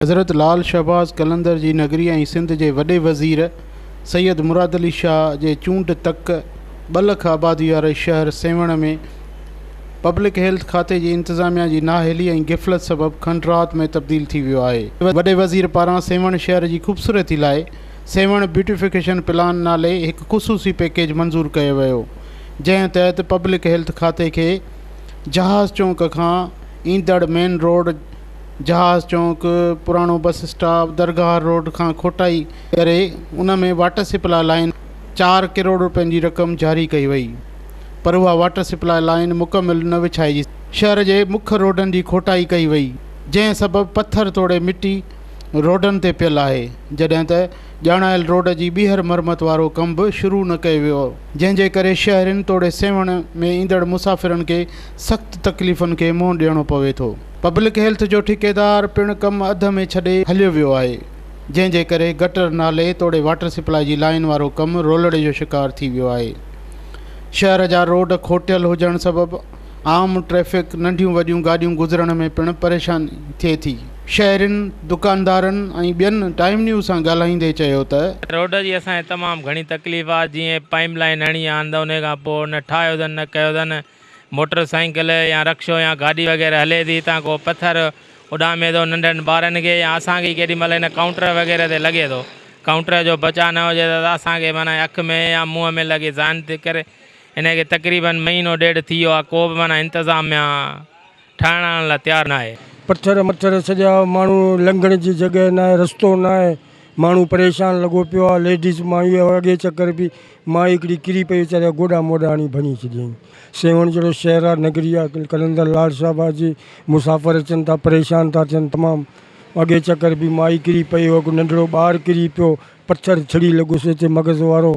حضرت لال شهباز قلندر جي نگري ۽ سنڌ جي وڏي وزير سيد مراد علي شاهه جي چونڊ تڪ ٻه لک آبادي واري شهر سيوهڻ ۾ پبلڪ هيلٿ کاتي جي انتظاميا جي نااهلي ۽ غفلت سبب کنڊرات ۾ تبديل ٿي ويو آهي. وڏي وزير پاران سيوهڻ شهر جي خوبصورتي لاء سيوهڻ بيوٽيفڪيشن پلان نالي هڪ خصوصي پيڪيج منظور ڪيو ويو جنهن تحت پبلڪ هيلٿ کاتي کي جهاز چونڪ کان ايندڙ مين روڊ جهاز چونڪ، پراڻو بس اسٽاپ، درگاهه روڊ کان کوٽائي ڪري ان ۾ واٽر سپلاء لائين چار ڪروڙ روپين جي رقم جاري ڪئي وئي پر اها واٽر سپلاء لائين مڪمل نه وڇائجي شهر جي مک روڊن جي کوٽائي ڪئي وئي جنهن سبب پٿر توڙي مٽي روڊن تي پيل آهي جڏهن ته ڄاڻايل روڊ جي ٻيهر مرمت وارو ڪم به شروع نه ڪيو ويو جنهن جي ڪري شهرين توڙي سيوهڻ ۾ ايندڙ مسافرن کي سخت تڪليفن کي منهن ڏيڻو پوي ٿو. پبلڪ هيلٿ جو ٺيڪيدار پڻ ڪم اڌ ۾ ڇڏي هليو ويو آهي، جنهن جي ڪري گٽر نالي توڙي واٽر سپلاء جي لائين وارو ڪم رولڙي جو شڪار ٿي ويو آهي. شهر جا روڊ کوٽيل هجڻ سبب عام ٽريفڪ، ننڍيون وڏيون گاڏيون گذرڻ ۾ پڻ پريشاني ٿئي ٿي. شهرين، دڪاندارن ۽ ٻين ٽائيم نيوز سان ڳالهائيندي چيو ته. روڊ جي اسان کي تمام گهڻي تڪليف آ، جيئن پائيم لائين هڻي آن ته انهي کان پوء نه ٺاهيو اٿن نه ڪيو اٿن، موٽر سائيڪل يا رڪشو يا گاڏي وغيره هلي ٿي هتان ڪو پٿر اڏامي ٿو ننڍن ٻارن کي يا اسان کي ئي ڪيڏي مهل هن ڪائونٽر وغيره تي لڳي ٿو ڪائونٽر جو بچاء نه هجي ته اسان کي معنيٰ اک ۾ يا منهن ۾ لڳي ذهن تي ڪري هن کي تقريبن مهينو ڏيڍ ٿي ويو آهي ڪو به معنيٰ انتظاميا ٺاهڻ لاء تيار ناهي. پٿر مٿر سڄا ماڻهو لنگهڻ جي جڳهه ناهي رستو ناهي ماڻهو پريشان لڳو پيو آ ليڊيز مائي اڳي چڪر به مائي هڪڙي ڪري پئي ويچاري جا گوڏا موڏا هڻي ڀڃي ڇڏيائين سيوهڻ جهڙو شهر آ نگري آ قلندر لال شهباز جي مسافر اچن ٿا پريشان ٿا ٿين تمام اڳي چڪر به مائي ڪري پئي هڪ ننڍڙو ٻار ڪري پيو پٿر ڇڙي لڳس هتي مغز وارو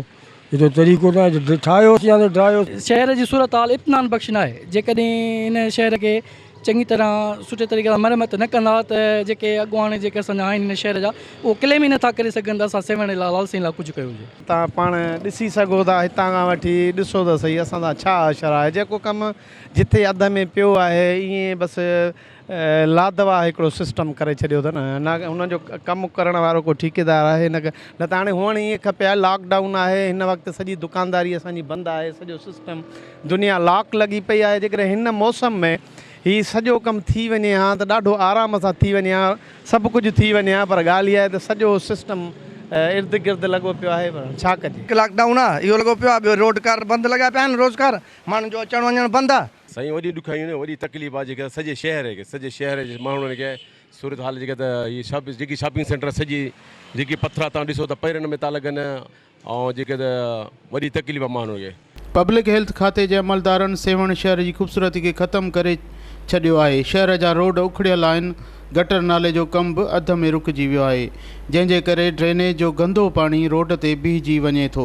هي تو طريقو ناهي ٺاهيوس يا ته ڊاهيوس. شهر جي صورتحال اطمينان بخش ناهي جيڪڏهن هن شهر کي چڱي طرح سٺي طريقي سان مرمت نه ڪندا ته جيڪي اڳواڻ جيڪي اسان جا آهن هن شهر جا اهو ڪليم ئي نٿا ڪري سگهن ته اسان سيوهڻ لاء لال سائين لاء ڪجهه ڪيو هجي. توهان پاڻ ڏسي سگهو ٿا هتان کان وٺي ڏسو ته سهي اسان سان ڇا حشر آهي جيڪو ڪم جٿي اڌ ۾ پيو آهي ائين بس لادوا هڪڙو سسٽم ڪري ڇڏيو اٿن نه هن جو ڪم ڪرڻ وارو ڪو ٺيڪيدار آهي نه نه ته هاڻي هئڻ ائين کپي ها لاڪ ڊائون آهي هن وقت سڄي دڪانداري اسان جي بند آهي سڄو سسٽم دنيا لاڪ لڳي پئي آهي جيڪڏهن هن موسم ۾ هي سڄو ڪم ٿي وڃي ها ته ڏاڍو آرام سان ٿي وڃي ها سڀ ڪجهه ٿي وڃي ها پر ڳالهه اها آهي ته سڄو سسٽم ارد گرد لڳو پيو آهي پر ڇا ڪجي. لاڪ ڊائون آهي اهو لڳو پيو آهي ٻيو روڊ ڪار بند لڳا پيا آهن روزگار ماڻهن جو اچڻ وڃڻ بند آهي. سائين وڏي ڏکايون آهن وڏي تڪليف آهي جيڪا سڄي شهر کي سڄي شهر جي ماڻهن کي صورت حال جيڪا ته هي شاپ جيڪي شاپنگ سينٽر سڄي جيڪي پٿرا تان ڏسو ته پيرن ۾ ٿا لڳن ۽ جيڪي ته وڏي تڪليف آهي ماڻهن کي. پبلڪ هيلٿ کاتي جي عملدارن سيوهڻ شهر جي خوبصورتي کي ختم ڪري ڇڏيو آهي، شهر جا روڊ اکڙيل آهن، گٽر نالي جو ڪم به اڌ ۾ رڪجي ويو آهي، جنهن جي ڪري ڊرينيج جو گندو پاڻي روڊ تي بيهجي وڃي ٿو.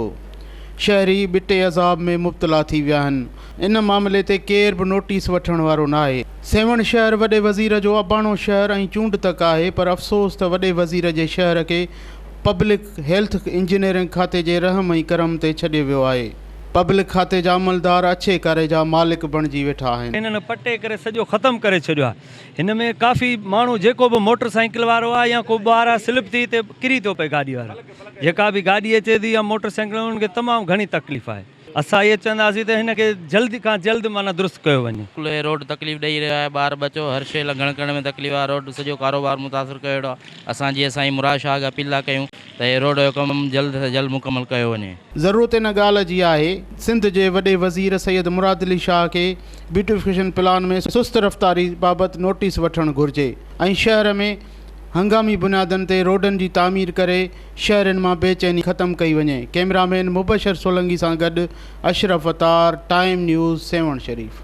شهري ٻٽي عذاب ۾ مبتلا ٿي ويا آهن. ان معاملي تي ڪير به نوٽيس وٺڻ وارو ناهي. سيوهڻ شهر وڏي وزير جو اباڻو شهر ۽ چونڊ تڪ آهي پر افسوس ته وڏي وزير جي شهر کي پبلڪ هيلٿ انجنيئرنگ کاتي جي رحم ۽ ڪرم تي ڇڏيو ويو آهي. پبلڪ کاتي جا عملدار اڇي ڪاري جا مالڪ بڻجي ويٺا آهن. هنن پٽي ڪري سڄو ختم ڪري ڇڏيو آهي. هن ۾ ڪافي ماڻهو جيڪو به موٽر سائيڪل وارو آهي يا ڪو ٻار آهي سلپ ٿي هتي ڪري ٿو پئي گاڏي وارا جيڪا به گاڏي اچي ٿي يا موٽر سائيڪل انهن کي تمام گهڻي تڪليف آهي. اسان اهي چونداسين ته هن کي جلد کان جلد معنيٰ درست ڪيو وڃي. بلڪل هي روڊ تڪليف ڏئي رهيو آهي ٻار ٻچو هر شي لنگهڻ ڪرڻ ۾ تڪليف آهي روڊ سڄو ڪاروبار متاثر ڪيو ويٺو آهي اسان جيئن سائين مراد شاهه کي اپيل ٿا ڪيون ته هي روڊ جو ڪم جلد سان جلد مڪمل ڪيو وڃي. ضرورت ان ڳالهه جي آهي سنڌ جي وڏي وزير سيد مراد علي شاهه کي بيوٽيفڪيشن پلان ۾ سست رفتاري بابت نوٽيس وٺڻ گهرجي ۽ شهر ۾ هنگامي بنيادن تي روڊن جي تعمير ڪري شهرين مان بي چيني ختم ڪئي وڃي، ڪئميرا مين مبشر سولنگي سان گڏ اشرف عطار، ٽائيم نيوز، سيوهڻ شريف.